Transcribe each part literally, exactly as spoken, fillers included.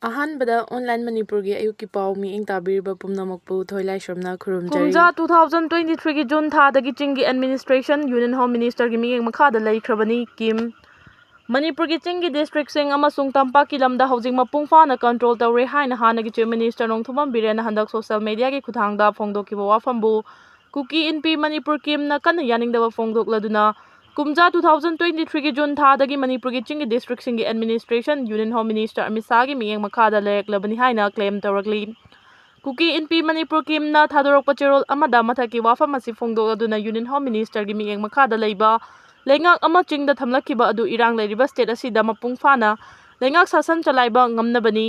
ꯑꯍꯥꯟꯕꯗ ꯑꯣꯟꯂꯥꯏꯟ ꯃꯅꯤꯄꯨꯔꯒꯤ ꯑꯌꯨꯛꯀꯤ ꯄꯥꯎ ꯃꯤꯠꯌꯦꯡ ꯇꯥꯕꯤꯔꯤꯕ ꯄꯨꯝꯅꯃꯛꯄꯨ ꯊꯣꯏ ꯂꯥꯏꯁ꯭ꯔꯝꯅ ꯈꯨꯔꯨꯝꯖꯔꯤ꯫ ꯀꯨꯝꯖꯥ two thousand twenty three ꯒꯤ June ꯊꯥꯗꯒꯤ ꯆꯤꯡꯒꯤ administration Union Home Minister ꯒꯤ ꯃꯤꯠꯌꯦꯡ ꯃꯈꯥꯗ ꯂꯩꯈ꯭ꯔꯕꯅꯤ꯫ ꯀꯤꯝ, ꯃꯅꯤꯄꯨꯔꯒꯤ ꯆꯤꯡꯒꯤ district ꯁꯤꯡ ꯑꯃꯁꯨꯡ ꯇꯝꯄꯥꯛꯀꯤ ꯂꯝꯗ ꯍꯧꯖꯤꯛ ꯃꯄꯨꯡ ꯐꯥꯅ control ꯇꯧꯔꯦ ꯍꯥꯏꯅ ꯍꯥꯟꯅꯒꯤ Chief Minister ꯅꯣꯡꯊꯣꯝꯕꯝ ꯕꯤꯔꯦꯟꯅ ꯍꯟꯗꯛ social media ꯒꯤ ꯈꯨꯠꯊꯥꯡꯗ ꯐꯣꯡꯗꯣꯛꯈꯤꯕ ꯋꯥꯐꯝꯕꯨ ꯀꯨꯀꯤ ꯏꯟꯄꯤ ꯃꯅꯤꯄꯨꯔ ꯀꯤꯝꯅ ꯀꯟꯅ ꯌꯥꯅꯤꯡꯗꯕ ꯐꯣꯡꯗꯣꯛꯂꯗꯨꯅ, ꯀꯨꯝꯖꯥ two thousand twenty three ꯒꯤ June ꯊꯥꯗꯒꯤ ꯃꯅꯤꯄꯨꯔꯒꯤ ꯆꯤꯡꯒꯤ district ꯁꯤꯡꯒꯤ administration Union Home Minister Amit ꯁꯥꯍꯒꯤ ꯃꯤꯠꯌꯦꯡ ꯃꯈꯥꯗ ꯂꯩꯔꯛꯂꯕꯅꯤ ꯍꯥꯏꯅ claim ꯇꯧꯔꯛꯂꯤ꯫ ꯀꯨꯀꯤ ꯏꯟꯄꯤ ꯃꯅꯤꯄꯨꯔ ꯀꯤꯝꯅ ꯊꯥꯗꯣꯔꯛꯄ ꯆꯦꯔꯣꯜ ꯑꯃꯗ ꯃꯊꯛꯀꯤ ꯋꯥꯐꯝ ꯑꯁꯤ ꯐꯣꯡꯗꯣꯛꯂꯗꯨꯅ, Union Home Minister ꯒꯤ ꯃꯤꯠꯌꯦꯡ ꯃꯈꯥꯗ ꯂꯩꯕ ꯂꯩꯉꯥꯛ ꯑꯃ ꯆꯤꯡꯗ ꯊꯝꯂꯛꯈꯤꯕ ꯑꯗꯨ ꯏꯔꯥꯡ ꯂꯩꯔꯤꯕ state ꯑꯁꯤꯗ ꯃꯄꯨꯡ ꯐꯥꯅ ꯂꯩꯉꯥꯛ ꯁꯥꯁꯟ ꯆꯂꯥꯏꯕ ꯉꯝꯅꯕꯅꯤ꯫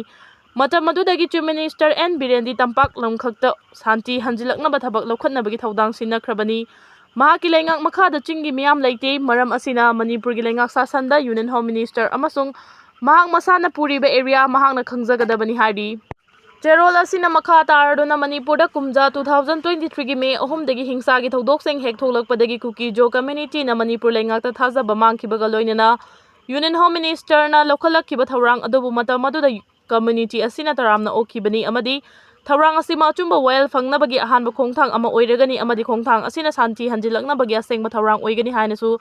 ꯃꯇꯝ ꯑꯗꯨꯗꯒꯤ Chief Minister ꯑꯦꯟ ꯕꯤꯔꯦꯟꯗꯤ ꯇꯝꯄꯥꯛ ꯂꯝ ꯈꯛꯇ ꯁꯥꯟꯇꯤ ꯍꯟꯖꯤꯜꯂꯛꯅꯕ ꯊꯕꯛ ꯂꯧꯈꯠꯅꯕꯒꯤ ꯊꯧꯗꯥꯡ ꯁꯤꯟꯅꯈ꯭ꯔꯕꯅꯤ꯫ ꯃꯍꯥꯛꯀꯤ ꯂꯩꯉꯥꯛ ꯃꯈꯥꯗ ꯆꯤꯡꯒꯤ ꯃꯤꯌꯥꯝ ꯂꯩꯇꯦ꯫ ꯃꯔꯝ ꯑꯁꯤꯅ ꯃꯅꯤꯄꯨꯔꯒꯤ ꯂꯩꯉꯥꯛ ꯁꯥꯁꯟꯗ Union Home Minister ꯑꯃꯁꯨꯡ ꯃꯍꯥꯛ ꯃꯁꯥꯅ ꯄꯨꯔꯤꯕ area ꯃꯍꯥꯛꯅ ꯈꯪꯖꯒꯗꯕꯅꯤ ꯍꯥꯏꯔꯤ꯫ ꯆꯦꯔꯣꯜ ꯑꯁꯤꯅ ꯃꯈꯥ ꯇꯥꯔꯗꯨꯅ, ꯃꯅꯤꯄꯨꯔꯗ ꯀꯨꯝꯖꯥ two thousand twenty three ꯒꯤ May ꯑꯍꯨꯝꯗꯒꯤ ꯍꯤꯡꯁꯥꯒꯤ ꯊꯧꯗꯣꯛꯁꯤꯡ ꯍꯦꯛ ꯊꯣꯛꯂꯛꯄꯗꯒꯤ ꯀꯨꯀꯤ ꯖꯣ community ꯅ ꯃꯅꯤꯄꯨꯔ ꯂꯩꯉꯥꯛꯇ ꯊꯥꯖꯕ ꯃꯥꯡꯈꯤꯕꯒ ꯂꯣꯏꯅꯅ Union Home Minister ꯅ ꯂꯧꯈꯠꯂꯛꯈꯤꯕ ꯊꯧꯔꯥꯡ ꯑꯗꯨꯕꯨ ꯃꯇꯝ ꯑꯗꯨꯗ community ꯑꯁꯤꯅ ꯇꯔꯥꯝꯅ ꯑꯣꯛꯈꯤꯕꯅꯤ ꯑꯃꯗꯤ ꯊꯧꯔꯥꯡ ꯑꯁꯤ ꯑꯆꯨꯝꯕ ꯋꯥꯌꯦꯜ ꯐꯪꯅꯕꯒꯤ ꯑꯍꯥꯟꯕ ꯈꯣꯡꯊꯥꯡ ꯑꯃ ꯑꯣꯏꯔꯒꯅꯤ ꯑꯃꯗꯤ ꯈꯣꯡꯊꯥꯡ ꯑꯁꯤꯅ ꯁꯥꯟꯇꯤ ꯍꯟꯖꯤꯜꯂꯛꯅꯕꯒꯤ ꯑꯁꯦꯡꯕ ꯊꯧꯔꯥꯡ ꯑꯣꯏꯒꯅꯤ ꯍꯥꯏꯅꯁꯨ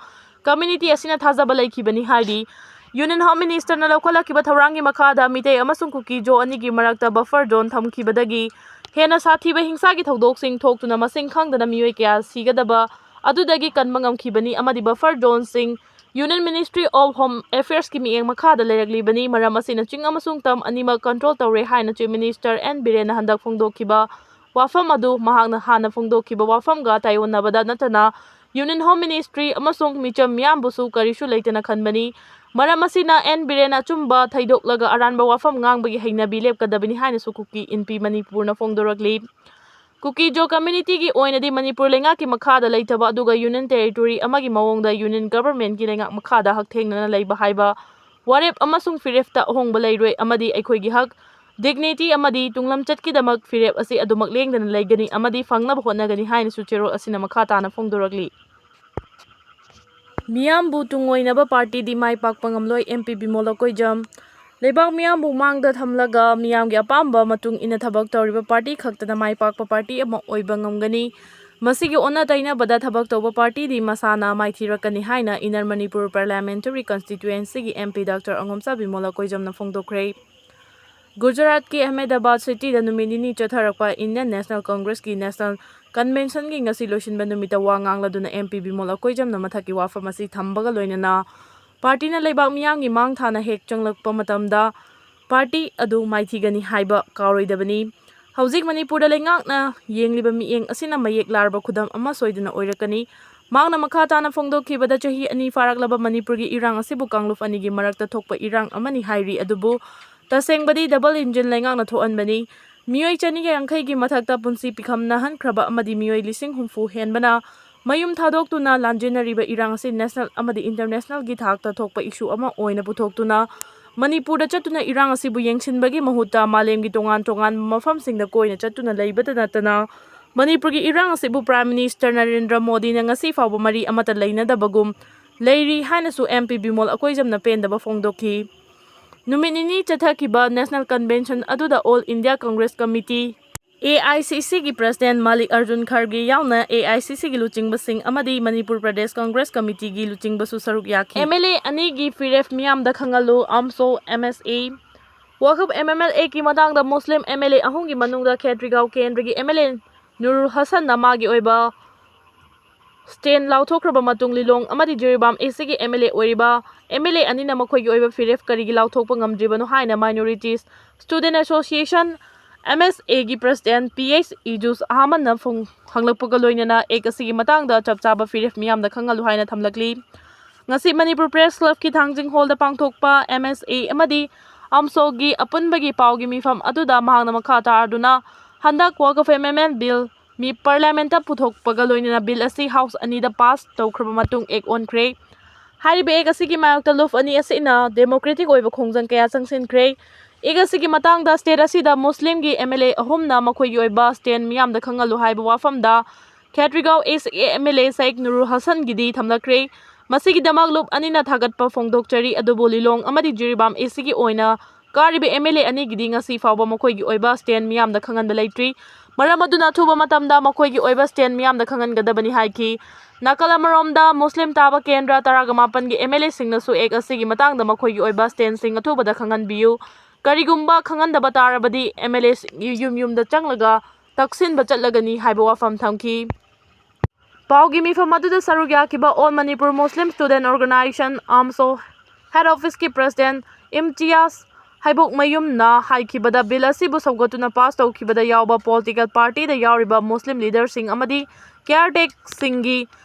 community ꯑꯁꯤꯅ ꯊꯥꯖꯕ ꯂꯩꯈꯤꯕꯅꯤ ꯍꯥꯏꯔꯤ꯫ Union Home Minister ꯅ ꯂꯧꯈꯠꯂꯛꯈꯤꯕ ꯊꯧꯔꯥꯡꯒꯤ ꯃꯈꯥꯗ ꯃꯤꯇꯩ ꯑꯃꯁꯨꯡ ꯀꯨꯀꯤ ꯖꯣ ꯑꯅꯤꯒꯤ ꯃꯔꯛꯇ buffer zone ꯊꯝꯈꯤꯕꯗꯒꯤ ꯍꯦꯟꯅ ꯁꯥꯊꯤꯕ ꯍꯤꯡꯁꯥꯒꯤ ꯊꯧꯗꯣꯛꯁꯤꯡ ꯊꯣꯛꯇꯨꯅ ꯃꯁꯤꯡ ꯈꯪꯗꯅ ꯃꯤꯑꯣꯏ ꯀꯌꯥ ꯁꯤꯒꯗꯕ ꯑꯗꯨꯗꯒꯤ ꯀꯟꯕ ꯉꯝꯈꯤꯕꯅꯤ ꯑꯃꯗꯤ buffer zone ꯁꯤꯡ Union Ministry of Home Affairs ꯀꯤ ꯃꯤꯠꯌꯦꯡ ꯃꯈꯥꯗ ꯂꯩꯔꯛꯂꯤꯕꯅꯤ꯫ ꯃꯔꯝ ꯑꯁꯤꯅ ꯆꯤꯡ ꯑꯃꯁꯨꯡ ꯇꯝ ꯑꯅꯤꯃꯛ control ꯇꯧꯔꯦ ꯍꯥꯏꯅ Chief Minister ꯑꯦꯟ ꯕꯤꯔꯦꯟꯅ ꯍꯟꯗꯛ ꯐꯣꯡꯗꯣꯛꯈꯤꯕ ꯋꯥꯐꯝ ꯑꯗꯨ ꯃꯍꯥꯛꯅ ꯍꯥꯟꯅ ꯐꯣꯡꯗꯣꯛꯈꯤꯕ ꯋꯥꯐꯝꯒ ꯇꯥꯏꯑꯣꯟꯅꯕꯗ ꯅꯠꯇꯅ Union Home Ministry ꯑꯃꯁꯨꯡ ꯃꯤꯆꯝ ꯃꯤꯌꯥꯝꯕꯨꯁꯨ ꯀꯔꯤꯁꯨ ꯂꯩꯇꯅ ꯈꯟꯕꯅꯤ꯫ ꯃꯔꯝ ꯑꯁꯤꯅ ꯑꯦꯟ ꯕꯤꯔꯦꯟ ꯑꯆꯨꯝꯕ ꯊꯩꯗꯣꯛꯂꯒ ꯑꯔꯥꯟꯕ ꯋꯥꯐꯝ ꯉꯥꯡꯕꯒꯤ ꯍꯩꯅꯕꯤ ꯂꯦꯞꯀꯗꯕꯅꯤ ꯍꯥꯏꯅꯁꯨ ꯀꯨꯀꯤ ꯏꯟꯄꯤ ꯃꯅꯤꯄꯨꯔꯅ ꯐꯣꯡꯗꯣꯔꯛꯂꯤ꯫ ꯀꯨꯀꯤ ꯖꯣ community ꯒꯤ ꯑꯣꯏꯅꯗꯤ ꯃꯅꯤꯄꯨꯔ ꯂꯩꯉꯥꯛꯀꯤ ꯃꯈꯥꯗ ꯂꯩꯇꯕ ꯑꯗꯨꯒ Union Territory ꯑꯃꯒꯤ ꯃꯑꯣꯡꯗ Union Government ꯀꯤ ꯂꯩꯉꯥꯛ ꯃꯈꯥꯗ ꯍꯛꯊꯦꯡꯅꯅ ꯂꯩꯕ ꯍꯥꯏꯕ ꯋꯥꯔꯦꯞ ꯑꯃꯁꯨꯡ ꯐꯤꯔꯦꯞꯇ ꯑꯍꯣꯡꯕ ꯂꯩꯔꯣꯏ ꯑꯃꯗꯤ ꯑꯩꯈꯣꯏꯒꯤ ꯍꯛ, dignity ꯑꯃꯗꯤ ꯇꯨꯡꯂꯝꯆꯠꯀꯤꯗꯃꯛ ꯐꯤꯔꯦꯞ ꯑꯁꯤ ꯑꯗꯨꯃꯛ ꯂꯦꯡꯗꯅ ꯂꯩꯒꯅꯤ ꯑꯃꯗꯤ ꯐꯪꯅꯕ ꯍꯣꯠꯅꯒꯅꯤ ꯍꯥꯏꯅꯁꯨ ꯆꯦꯔꯣꯜ ꯑꯁꯤꯅ ꯃꯈꯥ ꯇꯥꯅ ꯐꯣꯡꯗꯣꯔꯛꯂꯤ꯫ ꯃꯤꯌꯥꯝꯕꯨ ꯇꯨꯡꯑꯣꯏꯅꯕ party ꯗꯤ ꯃꯥꯏ ꯄꯥꯛꯄ ꯉꯝꯂꯣꯏ, ꯑꯦꯝ ꯄꯤ ꯕꯤꯃꯣꯜ ꯂꯧꯀꯣꯏꯖꯝ꯫ ꯂꯩꯕꯥꯛ ꯃꯤꯌꯥꯝꯕꯨ ꯃꯥꯡꯗ ꯊꯝꯂꯒ ꯃꯤꯌꯥꯝꯒꯤ ꯑꯄꯥꯝꯕ ꯃꯇꯨꯡ ꯏꯟꯅ ꯊꯕꯛ ꯇꯧꯔꯤꯕ ꯄꯥꯔꯇꯤ ꯈꯛꯇꯅ ꯃꯥꯏ ꯄꯥꯛꯄ ꯄꯥꯔꯇꯤ ꯑꯃ ꯑꯣꯏꯕ ꯉꯝꯒꯅꯤ꯫ ꯃꯁꯤꯒꯤ ꯑꯣꯟꯅ ꯇꯩꯅꯕꯗ ꯊꯕꯛ ꯇꯧꯕ ꯄꯥꯔꯇꯤꯗꯤ ꯃꯁꯥꯅ ꯃꯥꯏꯊꯤꯔꯛꯀꯅꯤ ꯍꯥꯏꯅ ꯏꯟꯅꯔ ꯃꯅꯤꯄꯨꯔ ꯄꯥꯔꯂꯤꯌꯥꯃꯦꯟꯇꯔꯤ ꯀꯟꯁꯇꯤꯇ꯭ꯌꯨꯑꯦꯟꯁꯤꯒꯤ M P doctor Angomcha Bimol ꯑꯀꯣꯏꯖꯝꯅ ꯐꯣꯡꯗꯣꯛꯈ꯭ꯔꯦ꯫ ꯒꯨꯖꯔꯥꯠꯀꯤ ꯑꯍꯃꯦꯗꯥꯕꯥꯗ ꯁꯤꯇꯤꯗ ꯅꯨꯃꯤꯠ ꯅꯤꯅꯤ ꯆꯠꯊꯔꯛꯄ ꯏꯟꯗꯤꯌꯟ ꯅꯦꯁꯅꯦꯜ ꯀꯪꯒ꯭ꯔꯦꯁꯀꯤ ꯅꯦꯁꯅꯦꯜ ꯀꯟꯚꯦꯟꯁꯟꯒꯤ ꯉꯁꯤ ꯂꯣꯏꯁꯤꯟꯕ ꯅꯨꯃꯤꯠꯇ ꯋꯥ ꯉꯥꯡꯂꯗꯨꯅ ꯑꯦꯝ ꯄꯤ ꯕꯤꯃꯣꯜ ꯑꯀꯣꯏꯖꯝꯅ ꯃꯊꯛꯀꯤ ꯋꯥꯐꯝ ꯑꯁꯤ ꯊꯝꯕꯒ ꯂꯣꯏꯅꯅ ꯄꯥꯔꯇꯤꯅ ꯂꯩꯕꯥꯛ ꯃꯤꯌꯥꯝꯒꯤ ꯃꯥꯡ ꯊꯥꯅ ꯍꯦꯛ ꯆꯪꯂꯛꯄ ꯃꯇꯝꯗ ꯄꯥꯔꯇꯤ ꯑꯗꯨ ꯃꯥꯏꯊꯤꯒꯅꯤ ꯍꯥꯏꯕ ꯀꯥꯎꯔꯣꯏꯗꯕꯅꯤ꯫ ꯍꯧꯖꯤꯛ ꯃꯅꯤꯄꯨꯔꯗ ꯂꯩꯉꯥꯛꯅ ꯌꯦꯡꯂꯤꯕ ꯃꯤꯠꯌꯦꯡ ꯑꯁꯤꯅ ꯃꯌꯦꯛ ꯂꯥꯔꯕ ꯈꯨꯗꯝ ꯑꯃ ꯁꯣꯏꯗꯅ ꯑꯣꯏꯔꯛꯀꯅꯤ꯫ ꯃꯍꯥꯛꯅ ꯃꯈꯥ ꯇꯥꯅ ꯐꯣꯡꯗꯣꯛꯈꯤꯕꯗ, ꯆꯍꯤ ꯑꯅꯤ ꯐꯥꯔꯛꯂꯕ ꯃꯅꯤꯄꯨꯔꯒꯤ ꯏꯔꯥꯡ ꯑꯁꯤꯕꯨ ꯀꯥꯡꯂꯨꯞ ꯑꯅꯤꯒꯤ ꯃꯔꯛꯇ ꯊꯣꯛꯄ ꯏꯔꯥꯡ ꯑꯃꯅꯤ ꯍꯥꯏꯔꯤ, ꯑꯗꯨꯕꯨ ꯇꯁꯦꯡꯕꯗꯤ ꯗꯕꯜ ꯏꯟꯖꯤꯟ ꯂꯩꯉꯥꯛꯅ ꯊꯣꯛꯍꯟꯕꯅꯤ꯫ ꯃꯤꯑꯣꯏ ꯆꯅꯤꯒ ꯌꯥꯡꯈꯩꯒꯤ ꯃꯊꯛꯇ ꯄꯨꯟꯁꯤ ꯄꯤꯈꯝꯅꯍꯟꯈ꯭ꯔꯕ ꯑꯃꯗꯤ ꯃꯤꯑꯣꯏ ꯂꯤꯁꯤꯡ ꯍꯨꯝꯐꯨ ꯍꯦꯟꯕꯅ ꯃꯌꯨꯝ ꯊꯥꯗꯣꯛꯇꯨꯅ ꯂꯥꯟꯖꯦꯟꯅꯔꯤꯕ ꯏꯔꯥꯡ ꯑꯁꯤ ꯅꯦꯁꯅꯦꯜ ꯑꯃꯗꯤ ꯏꯟꯇꯔꯅꯦꯁꯅꯦꯜꯒꯤ ꯊꯥꯛꯇ ꯊꯣꯛꯄ ꯏꯁꯨ ꯑꯃ ꯑꯣꯏꯅ ꯄꯨꯊꯣꯛꯇꯨꯅ ꯃꯅꯤꯄꯨꯔꯗ ꯆꯠꯇꯨꯅ ꯏꯔꯥꯡ ꯑꯁꯤꯕꯨ ꯌꯦꯡꯁꯤꯟꯕꯒꯤ ꯃꯍꯨꯠꯇ ꯃꯥꯂꯦꯝꯒꯤ ꯇꯣꯉꯥꯟ ꯇꯣꯉꯥꯟꯕ ꯃꯐꯝꯁꯤꯡꯗ ꯀꯣꯏꯅ ꯆꯠꯇꯨꯅ ꯂꯩꯕꯇ ꯅꯠꯇꯅ ꯃꯅꯤꯄꯨꯔꯒꯤ ꯏꯔꯥꯡ ꯑꯁꯤꯕꯨ ꯄ꯭ꯔꯥꯏꯝ ꯃꯤꯅꯤꯁꯇꯔ ꯅꯔꯦꯟꯗ꯭ꯔ ꯃꯣꯗꯤꯅ ꯉꯁꯤ ꯐꯥꯎꯕ ꯃꯔꯤ ꯑꯃꯠꯇ ꯂꯩꯅꯗꯕꯒꯨꯝ ꯂꯩꯔꯤ ꯍꯥꯏꯅꯁꯨ ꯑꯦꯝ ꯄꯤ ꯕꯤꯃꯣꯜ ꯑꯀꯣꯏꯖꯝꯅ ꯄꯦꯟꯗꯕ ꯐꯣꯡꯗꯣꯛꯈꯤ꯫ ꯅꯨꯃꯤꯠ ꯅꯤꯅꯤ ꯆꯠꯊꯈꯤꯕ ꯅꯦꯁꯅꯦꯜ ꯀꯟꯚꯦꯟꯁꯟ ꯑꯗꯨꯗ all India Congress committee, A I C ꯁꯤꯒꯤ ꯄ꯭ꯔꯁꯤꯗꯦꯟ ꯃꯥꯂꯤꯛ ꯑꯔꯖꯨꯟ ꯈꯔꯒꯦ ꯌꯥꯎꯅ ꯑꯦ ꯑꯥꯏ ꯁꯤ ꯁꯤꯒꯤ ꯂꯨꯆꯤꯡꯕꯁꯤꯡ ꯑꯃꯗꯤ ꯃꯅꯤꯄꯨꯔ ꯄ꯭ꯔꯗꯦꯁ ꯀꯪꯒ꯭ꯔꯦꯁ ꯀꯃꯤꯇꯤꯒꯤ ꯂꯨꯆꯤꯡꯕꯁꯨ ꯁꯔꯨꯛ ꯌꯥꯈꯤ꯫ ꯑꯦꯝ ꯑꯦꯜ ꯑꯦ ꯑꯅꯤꯒꯤ ꯐꯤꯔꯦꯞ ꯃꯤꯌꯥꯝꯗ ꯈꯪꯍꯜꯂꯨ, ꯑꯝꯁꯣ, ꯑꯦꯝ ꯑꯦꯁ ꯑꯦ, ꯋꯥꯀꯐ, ꯑꯦꯝ ꯑꯦꯝ ꯑꯦꯜ ꯑꯦꯒꯤ ꯃꯇꯥꯡꯗ ꯃꯨꯁꯂꯤꯝ ꯑꯦꯝ ꯑꯦꯜ ꯑꯦ ꯑꯍꯨꯝꯒꯤ ꯃꯅꯨꯡꯗ ꯈꯦꯇ꯭ꯔꯤꯒꯥꯎ ꯀꯦꯟꯗ꯭ꯔꯒꯤ ꯑꯦꯝ ꯑꯦꯜ ꯑꯦ ꯅꯨꯔꯨꯜ ꯍꯁꯟꯅ ꯃꯥꯒꯤ ꯑꯣꯏꯕ ꯁ꯭ꯇꯦꯟ ꯂꯥꯎꯊꯣꯛꯈ꯭ꯔꯕ ꯃꯇꯨꯡ ꯂꯤꯂꯣꯡ ꯑꯃꯗꯤ ꯖꯤꯔꯤꯕꯥꯝ ꯑꯦ ꯁꯤꯒꯤ ꯑꯦꯝ ꯑꯦꯜ ꯑꯦ ꯑꯣꯏꯔꯤꯕ ꯑꯦꯝ ꯑꯦꯜ ꯑꯦ ꯑꯅꯤꯅ ꯃꯈꯣꯏꯒꯤ ꯑꯣꯏꯕ ꯐꯤꯔꯦꯞ ꯀꯔꯤꯒꯤ ꯂꯥꯎꯊꯣꯛꯄ ꯉꯝꯗ꯭ꯔꯤꯕꯅꯣ ꯍꯥꯏꯅ ꯃꯥꯏꯅꯣꯔꯤꯇꯤꯁ ꯁ꯭ꯇꯨꯗꯦꯟꯠ ꯑꯦꯁꯣꯁꯤꯌꯦꯁꯟ, ꯑꯦꯝ ꯑꯦꯁ ꯑꯦꯒꯤ ꯄ꯭ꯔꯁꯤꯗꯦꯟꯠ ꯄꯤ ꯑꯩꯆ ꯏꯖꯨꯁ ꯑꯍꯃꯟꯅ ꯐꯣꯡ-, ꯍꯪꯂꯛꯄꯒ ꯂꯣꯏꯅꯅ ꯑꯦꯛ ꯑꯁꯤꯒꯤ ꯃꯇꯥꯡꯗ ꯆꯞ ꯆꯥꯕ ꯐꯤꯔꯦꯞ ꯃꯤꯌꯥꯝꯗ ꯈꯪꯍꯜꯂꯨ ꯍꯥꯏꯅ ꯊꯝꯂꯛꯂꯤ꯫ ꯉꯁꯤ ꯃꯅꯤꯄꯨꯔ ꯄ꯭ꯔꯦꯁ ꯀ꯭ꯂꯕꯀꯤ ꯊꯥꯡꯖꯤꯡ ꯍꯣꯜꯗ ꯄꯥꯡꯊꯣꯛꯄ ꯑꯦꯝ ꯑꯦꯁ ꯑꯦ ꯑꯃꯗꯤ ꯑꯝꯁꯣꯒꯤ ꯑꯄꯨꯟꯕꯒꯤ ꯄꯥꯎꯒꯤ ꯃꯤꯐꯝ ꯑꯗꯨꯗ ꯃꯍꯥꯛꯅ ꯃꯈꯥ ꯇꯥꯔꯗꯨꯅ ꯍꯟꯗꯛ ꯋꯥꯀꯐ ꯑꯦꯃꯦꯟꯃꯦꯟꯠ ꯕꯤꯜ ꯃꯤ ꯄꯥꯔꯂꯤꯌꯥꯃꯦꯟꯠꯇ ꯄꯨꯊꯣꯛꯄꯒ ꯂꯣꯏꯅꯅ ꯕꯤꯜ ꯑꯁꯤ ꯍꯥꯎꯁ ꯑꯅꯤꯗ ꯄꯥꯁ ꯇꯧꯈ꯭ꯔꯕ ꯃꯇꯨꯡ ꯑꯦꯛ ꯑꯣꯟꯈ꯭ꯔꯦ꯫ ꯍꯥꯏꯔꯤꯕ ꯑꯦꯛ ꯑꯁꯤꯒꯤ ꯃꯥꯌꯣꯛꯇ ꯂꯨꯞ ꯑꯅꯤ ꯑꯁꯤꯅ ꯗꯦꯃꯣꯀ꯭ꯔꯦꯇꯤꯛ ꯑꯣꯏꯕ ꯈꯣꯡꯖꯪ ꯀꯌꯥ ꯆꯪꯁꯤꯟꯈ꯭ꯔꯦ꯫ ꯑꯦꯛ ꯑꯁꯤꯒꯤ ꯃꯇꯥꯡꯗ ꯁ꯭ꯇꯦꯠ ꯑꯁꯤꯗ ꯃꯨꯁꯂꯤꯝꯒꯤ ꯑꯦꯝ ꯑꯦꯜ ꯑꯦ ꯑꯍꯨꯝꯅ ꯃꯈꯣꯏꯒꯤ ꯑꯣꯏꯕ ꯁ꯭ꯇꯦꯟ ꯃꯤꯌꯥꯝꯗ ꯈꯪꯍꯜꯂꯨ ꯍꯥꯏꯕ ꯋꯥꯐꯝꯗ ꯈꯦꯇ꯭ꯔꯤꯒꯥꯎ ꯑꯦꯁ ꯑꯦ ꯑꯦꯝ ꯑꯦꯜ ꯑꯦ ꯁꯥꯏꯛ ꯅꯨꯔꯨꯜ ꯍꯁꯟꯒꯤꯗꯤ ꯊꯝꯂꯛꯈ꯭ꯔꯦ꯫ ꯃꯁꯤꯒꯤꯗꯃꯛ ꯂꯨꯞ ꯑꯅꯤꯅ ꯊꯥꯒꯠꯄ ꯐꯣꯡꯗꯣꯛꯆꯔꯤ꯫ ꯑꯗꯨꯕꯨ ꯂꯤꯂꯣꯡ ꯑꯃꯗꯤ ꯖꯤꯔꯤꯕꯥꯝ ꯑꯦꯁꯤꯒꯤ ꯑꯣꯏꯅ ꯀꯥꯔꯤꯕ ꯑꯦꯝ ꯑꯦꯜ ꯑꯦ ꯑꯅꯤꯒꯤꯗꯤ ꯉꯁꯤ ꯐꯥꯎꯕ ꯃꯈꯣꯏꯒꯤ ꯑꯣꯏꯕ stand ꯃꯤꯌꯥꯝꯗ ꯈꯪꯍꯟꯕ ꯂꯩꯇ꯭ꯔꯤ꯫ ꯃꯔꯝ ꯑꯗꯨꯅ ꯑꯊꯨꯕ ꯃꯇꯝꯗ ꯃꯈꯣꯏꯒꯤ ꯑꯣꯏꯕ stand ꯃꯤꯌꯥꯝꯗ ꯈꯪꯍꯟꯒꯗꯕꯅꯤ ꯍꯥꯏꯈꯤ꯫ ꯅꯥꯀꯜ ꯑꯃꯔꯣꯝꯗ ꯃꯨꯁꯂꯤꯝ ꯇꯥꯕ ꯀꯦꯟꯗ꯭ꯔ ꯇꯔꯥꯒ ꯃꯥꯄꯟꯒꯤ ꯑꯦꯝ ꯑꯦꯜ ꯑꯦꯁꯤꯡꯅꯁꯨ act ꯑꯁꯤꯒꯤ ꯃꯇꯥꯡꯗ ꯃꯈꯣꯏꯒꯤ ꯑꯣꯏꯕ standꯁꯤꯡ ꯑꯊꯨꯕꯗ ꯈꯪꯍꯟꯕꯤꯌꯨ꯫ ꯀꯔꯤꯒꯨꯝꯕ ꯈꯪꯍꯟꯗꯕ ꯇꯥꯔꯕꯗꯤ ꯑꯦꯝ ꯑꯦꯜ ꯑꯦꯁꯤꯡꯒꯤ ꯌꯨꯝ ꯌꯨꯝꯗ ꯆꯪꯂꯒ ꯇꯛꯁꯤꯟꯕ ꯆꯠꯂꯒꯅꯤ ꯍꯥꯏꯕ ꯋꯥꯐꯝ ꯊꯝꯈꯤ꯫ ꯄꯥꯎꯒꯤ ꯃꯤꯐꯝ ꯑꯗꯨꯗ ꯁꯔꯨꯛ ꯌꯥꯈꯤꯕ All Manipur Muslim Student Organisation, AMSO, head officeꯀꯤ president ꯏꯝꯇꯤꯌꯥꯖ ꯍꯩꯕꯣꯛꯃꯌꯨꯝꯅ ꯍꯥꯏꯈꯤꯕꯗ, bill ꯑꯁꯤꯕꯨ ꯁꯧꯒꯠꯇꯨꯅ pass ꯇꯧꯈꯤꯕꯗ ꯌꯥꯎꯕ political partyꯗ ꯌꯥꯎꯔꯤꯕ ꯃꯨꯁꯂꯤꯝ leaderꯁꯤꯡ ꯑꯃꯗꯤ caretakingꯁꯤꯡꯒꯤ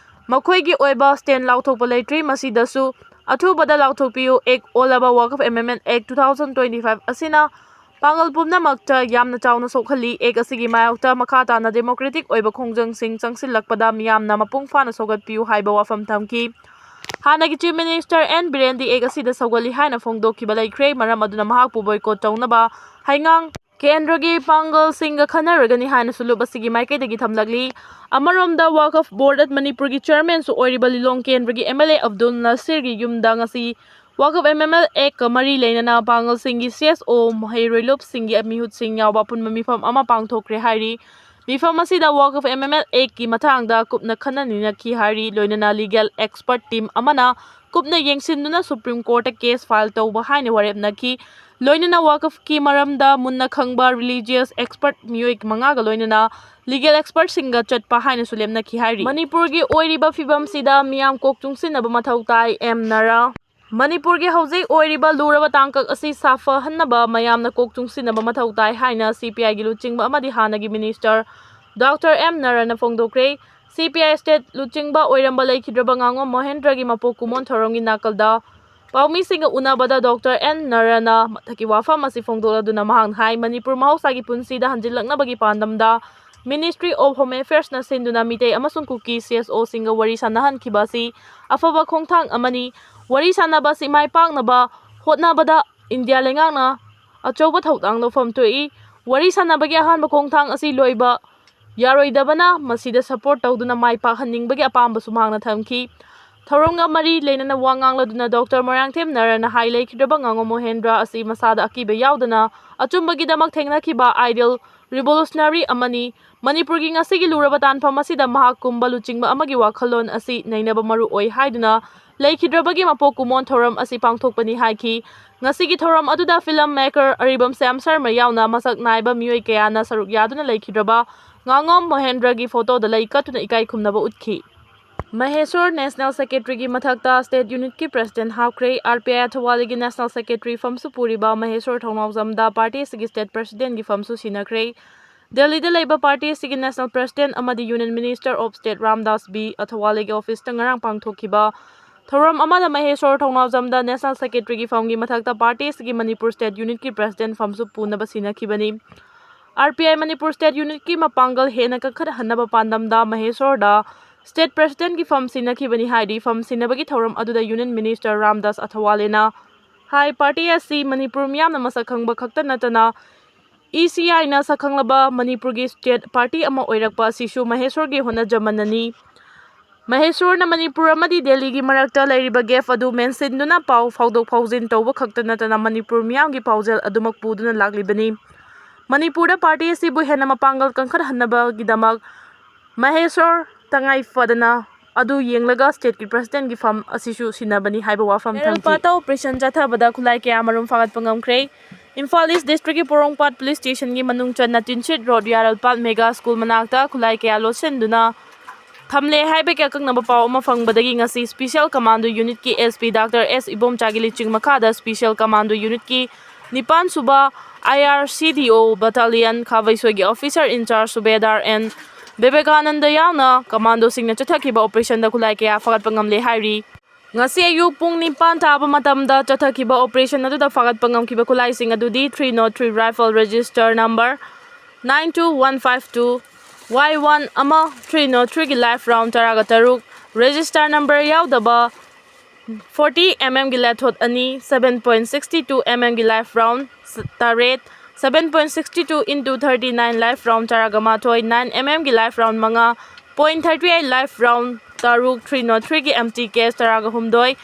ꯃꯈꯣꯏꯒꯤ ꯑꯣꯏꯕ stand ꯂꯥꯎꯊꯣꯛꯄ ꯂꯩꯇ꯭ꯔꯤ꯫ ꯃꯁꯤꯗꯁꯨ ꯑꯊꯨꯕꯗ ꯂꯥꯎꯊꯣꯛꯄꯤꯌꯨ꯫ Act ꯑꯣꯜꯂꯕ Waqf Amendment Act two thousand twenty-five ꯑꯁꯤꯅ ꯄꯥꯡꯒꯜ ꯄꯨꯝꯅꯃꯛꯇ ꯌꯥꯝꯅ ꯆꯥꯎꯅ ꯁꯣꯛꯍꯜꯂꯤ꯫ Act ꯑꯁꯤꯒꯤ ꯃꯥꯌꯣꯛꯇ ꯃꯈꯥ ꯇꯥꯅ democratic ꯑꯣꯏꯕ ꯈꯣꯡꯖꯪꯁꯤꯡ ꯆꯪꯁꯤꯜꯂꯛꯄꯗ ꯃꯤꯌꯥꯝꯅ ꯃꯄꯨꯡ ꯐꯥꯅ ꯁꯧꯒꯠꯄꯤꯌꯨ ꯍꯥꯏꯕ ꯋꯥꯐꯝ ꯊꯝꯈꯤ꯫ ꯍꯥꯟꯅꯒꯤ Chief Minister ꯑꯦꯟ ꯕꯤꯔꯦꯟꯗꯤ Act ꯑꯁꯤꯗ ꯁꯧꯒꯠꯂꯤ ꯍꯥꯏꯅ ꯐꯣꯡꯗꯣꯛꯈꯤꯕ ꯂꯩꯈ꯭ꯔꯦ, ꯃꯔꯝ ꯑꯗꯨꯅ ꯃꯍꯥꯛꯄꯨ boycott ꯇꯧꯅꯕ ꯍꯩꯉꯥꯡ ꯀꯦꯟꯗ꯭ꯔꯒꯤ ꯄꯥꯡꯒꯜꯁꯤꯡꯒ ꯈꯟꯅꯔꯒꯅꯤ ꯍꯥꯏꯅꯁꯨ ꯂꯨꯞ ꯑꯁꯤꯒꯤ ꯃꯥꯏꯀꯩꯗꯒꯤ ꯊꯝꯂꯛꯂꯤ꯫ ꯑꯃꯔꯣꯝꯗ, Waqf Board ꯃꯅꯤꯄꯨꯔꯒꯤ chairmanꯁꯨ ꯑꯣꯏꯔꯤꯕ ꯂꯤꯂꯣꯡ ꯀꯦꯟꯗ꯭ꯔꯒꯤ ꯑꯦꯝ ꯑꯦꯜ ꯑꯦ ꯑꯕꯗꯨꯜ ꯅꯁꯤꯔꯒꯤ ꯌꯨꯝꯗ ꯉꯁꯤ Waqf Amendment Actꯀ ꯃꯔꯤ ꯂꯩꯅꯅ ꯄꯥꯡꯒꯜꯁꯤꯡꯒꯤ ꯁꯤ ꯑꯦꯁ ꯑꯣ, ꯃꯍꯩꯔꯣꯏ ꯂꯨꯞꯁꯤꯡꯒꯤ ꯃꯤꯍꯨꯠꯁꯤꯡ ꯌꯥꯎꯕ ꯑꯄꯨꯟꯕ ꯃꯤꯐꯝ ꯑꯃ ꯄꯥꯡꯊꯣꯛꯈ꯭ꯔꯦ ꯍꯥꯏꯔꯤ꯫ ꯃꯤꯐꯝ ꯑꯁꯤꯗ Waqf Amendment Actꯀꯤ ꯃꯇꯥꯡꯗ ꯀꯨꯞꯅ ꯈꯟꯅ ꯅꯩꯅꯈꯤ ꯍꯥꯏꯔꯤ꯫ ꯂꯣꯏꯅꯅ legal expert team ꯑꯃꯅ ꯀꯨꯞꯅ ꯌꯦꯡꯁꯤꯟꯗꯨꯅ Supreme Courtꯇ case file ꯇꯧꯕ ꯍꯥꯏꯅ ꯋꯥꯔꯦꯞꯅꯈꯤ꯫ ꯂꯣꯏꯅꯅ Waqfꯀꯤ ꯃꯔꯝꯗ ꯃꯨꯟꯅ ꯈꯪꯕ religious expert ꯃꯤꯑꯣꯏ ꯃꯉꯥꯒ ꯂꯣꯏꯅꯅ legal expertꯁꯤꯡꯒ ꯆꯠꯄ ꯍꯥꯏꯅꯁꯨ ꯂꯦꯞꯅꯈꯤ ꯍꯥꯏꯔꯤ꯫ ꯃꯅꯤꯄꯨꯔꯒꯤ ꯑꯣꯏꯔꯤꯕ ꯐꯤꯕꯝꯁꯤꯗ ꯃꯤꯌꯥꯝ ꯀꯣꯛ ꯆꯨꯡꯁꯤꯟꯅꯕ ꯃꯊꯧ ꯇꯥꯏ, ꯑꯦꯝ ꯅꯔꯥ꯫ ꯃꯅꯤꯄꯨꯔꯒꯤ ꯍꯧꯖꯤꯛ ꯑꯣꯏꯔꯤꯕ ꯂꯨꯔꯕ ꯇꯥꯡꯀꯛ ꯑꯁꯤ ꯁꯥꯐꯍꯟꯅꯕ ꯃꯌꯥꯝꯅ ꯀꯣꯛ ꯆꯨꯡꯁꯤꯟꯅꯕ ꯃꯊꯧ ꯇꯥꯏ ꯍꯥꯏꯅ ꯁꯤ ꯄꯤ ꯑꯥꯏꯒꯤ ꯂꯨꯆꯤꯡꯕ ꯑꯃꯗꯤ ꯍꯥꯟꯅꯒꯤ minister Doctor ꯑꯦꯝ ꯅꯔꯥꯅ ꯐꯣꯡꯗꯣꯛꯈ꯭ꯔꯦ꯫ ꯁꯤ ꯄꯤ ꯑꯥꯏ state ꯂꯨꯆꯤꯡꯕ ꯑꯣꯏꯔꯝꯕ ꯂꯩꯈꯤꯗ꯭ꯔꯕ ꯉꯥꯉꯣꯝ ꯃꯣꯍꯦꯟꯗ꯭ꯔꯒꯤ ꯃꯄꯣꯛ ꯀꯨꯃꯣꯟ ꯊꯧꯔꯝꯒꯤ ꯅꯥꯀꯜꯗ ꯄꯥꯎꯃꯤꯁꯤꯡꯒ ꯎꯅꯕꯗ Doctor ꯑꯦꯟ ꯅꯔꯥꯅ ꯃꯊꯛꯀꯤ ꯋꯥꯐꯝ ꯑꯁꯤ ꯐꯣꯡꯗꯣꯛꯂꯗꯨꯅ ꯃꯍꯥꯛꯅ ꯍꯥꯏ, ꯃꯅꯤꯄꯨꯔ ꯃꯍꯧꯁꯥꯒꯤ ꯄꯨꯟꯁꯤꯗ ꯍꯟꯖꯤꯜꯂꯛꯅꯕꯒꯤ ꯄꯥꯟꯗꯝꯗ Ministry of Home Affairsꯅ ꯁꯤꯟꯗꯨꯅ ꯃꯤꯇꯩ ꯑꯃꯁꯨꯡ ꯀꯨꯀꯤ ꯁꯤ ꯑꯦꯁ ꯑꯣꯁꯤꯡꯒ ꯋꯥꯔꯤ ꯁꯥꯟꯅꯍꯟꯈꯤꯕ ꯑꯁꯤ ꯑꯐꯕ ꯈꯣꯡꯊꯥꯡ ꯑꯃꯅꯤ꯫ ꯋꯥꯔꯤ ꯁꯥꯟꯅꯕ ꯑꯁꯤ ꯃꯥꯏ ꯄꯥꯛꯅꯕ ꯍꯣꯠꯅꯕꯗ ꯏꯟꯗꯤꯌꯥ ꯂꯩꯉꯥꯛꯅ ꯑꯆꯧꯕ ꯊꯧꯗꯥꯡ ꯂꯧꯐꯝ ꯊꯣꯛꯏ꯫ ꯋꯥꯔꯤ ꯁꯥꯟꯅꯕꯒꯤ ꯑꯍꯥꯟꯕ ꯈꯣꯡꯊꯥꯡ ꯑꯁꯤ ꯂꯣꯏꯕ ꯌꯥꯔꯣꯏꯗꯕꯅ, ꯃꯁꯤꯗ support ꯇꯧꯗꯨꯅ ꯃꯥꯏ ꯄꯥꯛꯍꯟꯅꯤꯡꯕꯒꯤ ꯑꯄꯥꯝꯕꯁꯨ ꯃꯍꯥꯛꯅ ꯊꯝꯈꯤ꯫ ꯊꯧꯔꯝꯒ ꯃꯔꯤ ꯂꯩꯅꯅ ꯋꯥ ꯉꯥꯡꯂꯗꯨꯅ ꯗꯣꯛꯇꯔ ꯃꯣꯏꯔꯥꯡꯊꯦꯝ ꯅꯔꯟꯅ ꯍꯥꯏ, ꯂꯩꯈꯤꯗ꯭ꯔꯕ ꯉꯥꯉꯣꯝ ꯃꯣꯍꯦꯟꯗ꯭ꯔ ꯑꯁꯤ ꯃꯁꯥꯗ ꯑꯀꯤꯕ ꯌꯥꯎꯗꯅ ꯑꯆꯨꯝꯕꯒꯤꯗꯃꯛ ꯊꯦꯡꯅꯈꯤꯕ ideal revolutionary ꯑꯃꯅꯤ꯫ ꯃꯅꯤꯄꯨꯔꯒꯤ ꯉꯁꯤꯒꯤ ꯂꯨꯔꯕ ꯇꯥꯟꯐꯝ ꯑꯁꯤꯗ ꯃꯍꯥꯛꯀꯨꯝꯕ ꯂꯨꯆꯤꯡꯕ ꯑꯃꯒꯤ ꯋꯥꯈꯜꯂꯣꯟ ꯑꯁꯤ ꯅꯩꯅꯕ ꯃꯔꯨ ꯑꯣꯏ ꯍꯥꯏꯗꯨꯅ ꯂꯩꯈꯤꯗ꯭ꯔꯕꯒꯤ ꯃꯄꯣꯛ ꯀꯨꯝꯑꯣꯟ ꯊꯧꯔꯝ ꯑꯁꯤ ꯄꯥꯡꯊꯣꯛꯄꯅꯤ ꯍꯥꯏꯈꯤ꯫ ꯉꯁꯤꯒꯤ ꯊꯧꯔꯝ ꯑꯗꯨꯗ film maker ꯑꯔꯤꯕꯝ ꯁ꯭ꯌꯥꯝ ꯁꯔꯃ ꯌꯥꯎꯅ ꯃꯁꯛ ꯅꯥꯏꯕ ꯃꯤꯑꯣꯏ ꯀꯌꯥꯅ ꯁꯔꯨꯛ ꯌꯥꯗꯨꯅ ꯂꯩꯈꯤꯗ꯭ꯔꯕ ꯉꯥꯉꯣꯝ ꯃꯣꯍꯦꯟꯗ꯭ꯔꯒꯤ ꯐꯣꯇꯣꯗ ꯂꯩ ꯀꯠꯇꯨꯅ ꯏꯀꯥꯏ ꯈꯨꯝꯅꯕ ꯎꯠꯈꯤ꯫ ꯃꯍꯦꯁꯣꯔ National Secretaryꯒꯤ ꯃꯊꯛꯇ state unitꯀꯤ president ꯍꯥꯞꯈ꯭ꯔꯦ꯫ RPI ꯑꯊꯋꯥꯂꯤꯒꯤ national secretary ꯐꯝꯁꯨ ꯄꯨꯔꯤꯕ ꯃꯍꯦꯁꯣꯔ ꯊꯧꯅꯥꯎꯖꯝꯗ party ꯑꯁꯤꯒꯤ state presidentꯒꯤ ꯐꯝꯁꯨ ꯁꯤꯟꯅꯈ꯭ꯔꯦ꯫ ꯗꯦꯜꯂꯤꯗ ꯂꯩꯕ party ꯑꯁꯤꯒꯤ national president ꯑꯃꯗꯤ union minister of state Ramdas B ꯑꯊꯋꯥꯂꯦꯒꯤ officeꯇ ꯉꯔꯥꯡ ꯄꯥꯡꯊꯣꯛꯈꯤꯕ ꯊꯧꯔꯝ ꯑꯃꯗ ꯃꯍꯦꯁꯣꯔ ꯊꯧꯅꯥꯎꯖꯝꯗ national secretaryꯒꯤ ꯐꯝꯒꯤ ꯃꯊꯛꯇ party ꯑꯁꯤꯒꯤ ꯃꯅꯤꯄꯨꯔ state unitꯀꯤ president ꯐꯝꯁꯨ ꯄꯨꯅꯕ ꯁꯤꯟꯅꯈꯤꯕꯅꯤ꯫ RPI ꯃꯅꯤꯄꯨꯔ state unitꯀꯤ ꯃꯄꯥꯡꯒꯜ ꯍꯦꯟꯅ ꯀꯟꯈꯠꯍꯟꯅꯕ ꯄꯥꯟꯗꯝꯗ ꯃꯍꯦꯁꯣꯔꯗ state presidentꯀꯤ ꯐꯝ ꯁꯤꯟꯅꯈꯤꯕꯅꯤ ꯍꯥꯏꯔꯤ꯫ ꯐꯝ ꯁꯤꯟꯅꯕꯒꯤ ꯊꯧꯔꯝ ꯑꯗꯨꯗ union minister ꯔꯥꯝꯗꯥꯁ ꯑꯊꯋꯥꯂꯦꯅ ꯍꯥꯏ, party ꯑꯁꯤ ꯃꯅꯤꯄꯨꯔ ꯃꯤꯌꯥꯝꯅ ꯃꯁꯛ ꯈꯪꯕ ꯈꯛꯇ ꯅꯠꯇꯅ ECIꯅ ꯁꯛꯈꯪꯂꯕ ꯃꯅꯤꯄꯨꯔꯒꯤ state party ꯑꯃ ꯑꯣꯏꯔꯛꯄ ꯑꯁꯤꯁꯨ ꯃꯍꯦꯁꯣꯔꯒꯤ ꯍꯣꯠꯅꯖꯃꯟꯅꯅꯤ꯫ ꯃꯍꯦꯁꯣꯔꯅ ꯃꯅꯤꯄꯨꯔ ꯑꯃꯗꯤ ꯗꯦꯜꯂꯤꯒꯤ ꯃꯔꯛꯇ ꯂꯩꯔꯤꯕ gap ꯑꯗꯨ ꯃꯦꯟꯁꯤꯟꯗꯨꯅ ꯄꯥꯎ ꯐꯥꯎꯗꯣꯛ ꯐꯥꯎꯖꯤꯟ ꯇꯧꯕ ꯈꯛꯇ ꯅꯠꯇꯅ ꯃꯅꯤꯄꯨꯔ ꯃꯤꯌꯥꯝꯒꯤ ꯄꯥꯎꯖꯦꯜ ꯑꯗꯨꯃꯛ ꯄꯨꯗꯨꯅ ꯂꯥꯛꯂꯤꯕꯅꯤ꯫ ꯃꯅꯤꯄꯨꯔꯗ party ꯑꯁꯤꯕꯨ ꯍꯦꯟꯅ ꯃꯄꯥꯡꯒꯜ ꯀꯟꯈꯠꯍꯟꯅꯕꯒꯤꯗꯃꯛ ꯃꯍꯦꯁꯣꯔ ꯇꯉꯥꯏ ꯐꯗꯅ ꯑꯗꯨ ꯌꯦꯡꯂꯒ stateꯀꯤ presidentꯀꯤ ꯐꯝ ꯑꯁꯤꯁꯨ ꯁꯤꯟꯅꯕꯅꯤ ꯍꯥꯏꯕ ꯋꯥꯐꯝ ꯊꯝꯈꯤ꯫ ꯌꯥꯔꯜꯄꯥꯠꯇ operation ꯆꯠꯊꯕꯗ ꯈꯨꯠꯂꯥꯏ ꯀꯌꯥ ꯃꯔꯨꯝ ꯐꯥꯒꯠꯄ ꯉꯝꯈ꯭ꯔꯦ꯫ ꯏꯝꯐꯥꯜ East districtꯀꯤ ꯄꯣꯔꯣꯝꯄꯥꯠ police stationꯒꯤ ꯃꯅꯨꯡ ꯆꯟꯅ ꯇꯤꯟꯁꯤꯠ road ꯌꯥꯔꯜꯄꯥꯠ mega school ꯃꯅꯥꯛꯇ ꯈꯨꯠꯂꯥꯏ ꯀꯌꯥ ꯂꯣꯠꯁꯤꯟꯗꯨꯅ ꯊꯝꯂꯦ ꯍꯥꯏꯕꯒꯤ ꯑꯀꯛꯅꯕ ꯄꯥꯎ ꯑꯃ ꯐꯪꯕꯗꯒꯤ ꯉꯁꯤ special commando unitꯀꯤ SP Doctor S ꯏꯕꯣꯝꯆꯥꯒꯤ ꯂꯨꯆꯤꯡ ꯃꯈꯥꯗ special commando unitꯀꯤ ꯅꯤꯄꯥꯟ ꯁꯨꯕ IRCDO battalion ꯈꯥꯕꯩꯁꯣꯏꯒꯤ officer in charge Subedar N Bibekananda ꯌꯥꯎꯅ commandoꯁꯤꯡꯅ ꯆꯠꯊꯈꯤꯕ operationꯗ ꯈꯨꯠꯂꯥꯏ ꯀꯌꯥ ꯐꯥꯒꯠꯄ ꯉꯝꯂꯦ ꯍꯥꯏꯔꯤ꯫ ꯉꯁꯤ ꯑꯌꯨꯛ ꯄꯨꯡ ꯅꯤꯄꯥꯟ ꯇꯥꯕ ꯃꯇꯝꯗ ꯆꯠꯊꯈꯤꯕ operation ꯑꯗꯨꯗ ꯐꯥꯒꯠꯄ ꯉꯝꯈꯤꯕ ꯈꯨꯠꯂꯥꯏꯁꯤꯡ ꯑꯗꯨꯗꯤ three not three rifle register number nine two one five two Y one ꯑꯃ, three not threeꯒꯤ live round ꯇꯔꯥꯒ ꯇꯔꯨꯛ, register number ꯌꯥꯎꯗꯕ forty mmꯒꯤ ꯂꯦꯊꯣꯠ ꯑꯅꯤ, seven point sixty two mmꯒꯤ live round ꯇꯔꯦꯠ, seven point sixty two into thirty nine live round ꯇꯔꯥꯒ ꯃꯥꯊꯣꯏ, nine mmꯒꯤ live round ꯃꯉꯥ, point thirty eight live round ꯇꯔꯨꯛ, three nought three ꯒꯤ empty case ꯇꯔꯥꯒ ꯍꯨꯝꯗꯣꯏ,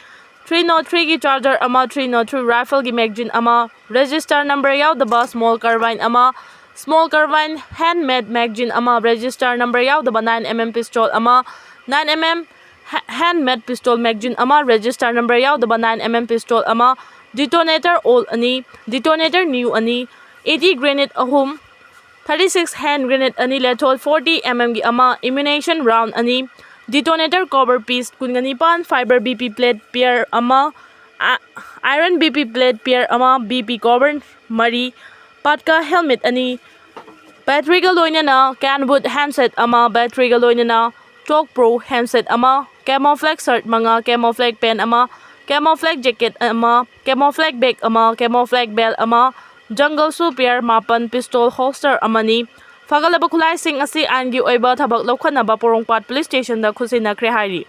three nought three ꯒꯤ charger ꯑꯃ, three nought three rifle ꯒꯤ magazine ꯑꯃ, register number ꯌꯥꯎꯗꯕ small carbine ꯑꯃ, small carbine handmade magazine ꯑꯃ, register number ꯌꯥꯎꯗꯕ nine M M pistol ꯑꯃ, nine M M ha-, handmade pistol magazine ꯑꯃ, register number ꯌꯥꯎꯗꯕ nine M M pistol ꯑꯃ, detonator old ꯑꯅꯤ, detonator new ꯑꯅꯤ, eighty grenade ꯑꯍꯨꯝ, thirty six hand grenade ꯑꯅꯤ, lethal forty M M ꯒꯤ ꯑꯃ, ammunition round ꯑꯅꯤ, detonator cover piece ꯀꯨꯟꯒ ꯅꯤꯄꯥꯟ, fiber B P plate pair ꯑꯃ, ꯑ-, iron B P plate pair ꯑꯃ, B P cover ꯃꯔꯤ, ꯄꯥꯠꯀꯥ helmet ꯑꯅꯤ, battery ꯒ ꯂꯣꯏꯅꯅ canwood handset ꯑꯃ, battery ꯒ ꯂꯣꯏꯅꯅ Stock Pro handset ꯑꯃ, camouflage shirt ꯃꯉꯥ, camouflage pant ꯑꯃ, camouflage jacket ꯑꯃ, camouflage bag ꯑꯃ, camouflage belt ꯑꯃ, jungle shoe pair ꯃꯥꯄꯟ, pistol holster ꯑꯃꯅꯤ꯫ ꯐꯒꯠꯂꯕ ꯈꯨꯠꯂꯥꯏꯁꯤꯡ ꯑꯁꯤ ꯑꯥꯏꯟꯒꯤ ꯑꯣꯏꯕ ꯊꯕꯛ ꯂꯧꯈꯠꯅꯕ ꯄꯣꯔꯣꯝꯄꯥꯠ police station ꯗ ꯈꯨꯠꯁꯤꯟꯅꯈ꯭ꯔꯦ ꯍꯥꯏꯔꯤ꯫